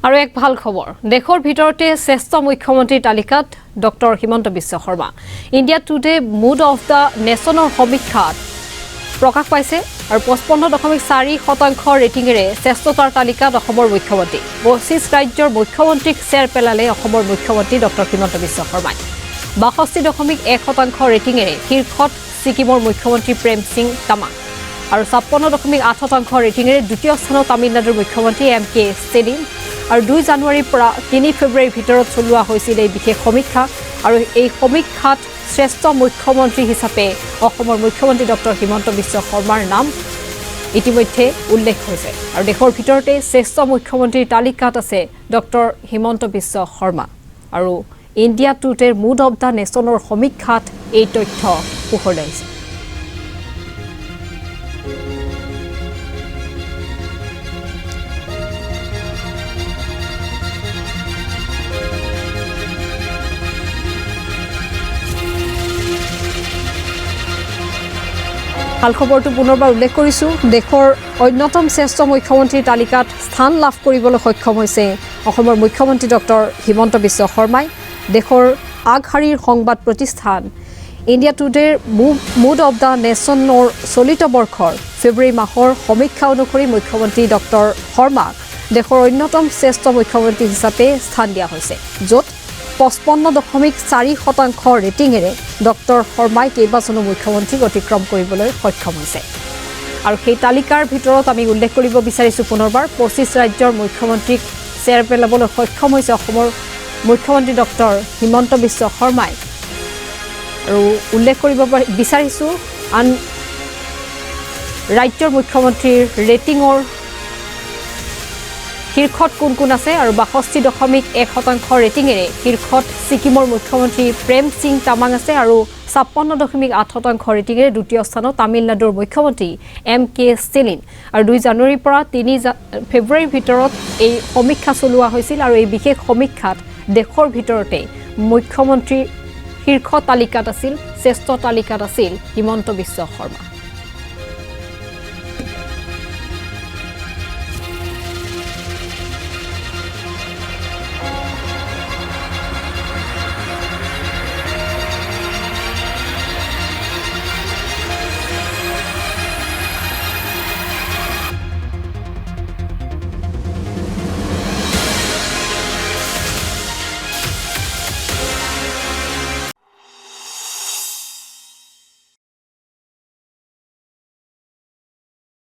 আৰু এক ভাল খবৰ, দেশৰ ভিতৰতে শ্ৰেষ্ঠ মুখ্যমন্ত্ৰীৰ তালিকাত doctor Himanta Biswa Sarma. India Today mood of the নেশ্যনৰ সমীক্ষাত প্ৰকাশ পাইছে আৰু 55.4% ৰেটিঙেৰে শ্ৰেষ্ঠতাৰ তালিকাত অসমৰ মুখ্যমন্ত্ৰী। 25 ৰাজ্যৰ মুখ্যমন্ত্ৰীক চেৰ পেলালে অসমৰ মুখ্যমন্ত্ৰী ডক্টৰ হিমন্ত বিশ্ব শৰ্মাই। 62.1% ৰেটিঙেৰে শীৰ্ষত ছিকিমৰ মুখ্যমন্ত্ৰী প্ৰেম সিং তামাং আৰু 56.8% ৰেটিঙেৰে দ্বিতীয় স্থানত তামিলনাডুৰ মুখ্যমন্ত্ৰী এম কে ষ্টেলিন। আৰু 2 জানুৱাৰীৰ পৰা 3 ফেব্ৰুৱাৰীৰ ভিতৰত চলোৱা হৈছিল এই বিশেষ সমীক্ষা আৰু এই সমীক্ষাত শ্ৰেষ্ঠ মুখ্যমন্ত্ৰী হিচাপে অসমৰ মুখ্যমন্ত্ৰী ডক্টৰ হিমন্ত বিশ্ব শৰ্মাৰ নাম ইতিমধ্যে উল্লেখ হৈছে আৰু দেশৰ ভিতৰতে শ্ৰেষ্ঠ মুখ্যমন্ত্ৰীৰ তালিকাত আছে ডক্টৰ হিমন্ত বিশ্ব শৰ্মা। আৰু ইণ্ডিয়া টুডেৰ মুড অফ the নেশ্যনৰ সমীক্ষাত এই তথ্য পোহৰলৈ আহিছে। ভাল খবৰটো পুনৰবাৰ উল্লেখ কৰিছোঁ, দেশৰ অন্যতম শ্ৰেষ্ঠ মুখ্যমন্ত্ৰীৰ তালিকাত স্থান লাভ কৰিবলৈ সক্ষম হৈছে অসমৰ মুখ্যমন্ত্ৰী ডক্টৰ হিমন্ত বিশ্ব শৰ্মাই। দেশৰ আগশাৰীৰ সংবাদ প্ৰতিষ্ঠান ইণ্ডিয়া টুডেৰ মুড অফ the নেশ্যনৰ চলিত বৰ্ষৰ ফেব্ৰুৱাৰী মাহৰ সমীক্ষা অনুসৰি মুখ্যমন্ত্ৰী ডক্টৰ শৰ্মাক দেশৰ অন্যতম শ্ৰেষ্ঠ মুখ্যমন্ত্ৰী হিচাপে স্থান দিয়া হৈছে, য'ত 55.4% ৰেটিঙেৰে ডক্টৰ শৰ্মাই কেইবাজনো মুখ্যমন্ত্ৰীক অতিক্ৰম কৰিবলৈ সক্ষম হৈছে। আৰু সেই তালিকাৰ ভিতৰত আমি উল্লেখ কৰিব বিচাৰিছোঁ পুনৰবাৰ 25 ৰাজ্যৰ মুখ্যমন্ত্ৰীক চেৰ পেলাবলৈ সক্ষম হৈছে অসমৰ মুখ্যমন্ত্ৰী ডক্টৰ হিমন্ত বিশ্ব শৰ্মাই। আৰু উল্লেখ কৰিব বিচাৰিছোঁ আন ৰাজ্যৰ মুখ্যমন্ত্ৰীৰ ৰেটিঙৰ শীৰ্ষত কোন কোন আছে আৰু 62.1% ৰেটিঙেৰে শীৰ্ষত ছিকিমৰ মুখ্যমন্ত্ৰী প্ৰেম সিং তামাং আছে আৰু 56.8% ৰেটিঙেৰে দ্বিতীয় স্থানত তামিলনাডুৰ মুখ্যমন্ত্ৰী এম কে ষ্টেলিন। আৰু 2 জানুৱাৰীৰ পৰা 3 ফেব্ৰুৱাৰীৰ ভিতৰত এই সমীক্ষা চলোৱা হৈছিল আৰু এই বিশেষ সমীক্ষাত দেশৰ ভিতৰতে মুখ্যমন্ত্ৰীৰ শীৰ্ষ তালিকাত আছিল, শ্ৰেষ্ঠ তালিকাত আছিল হিমন্ত বিশ্ব শৰ্মা।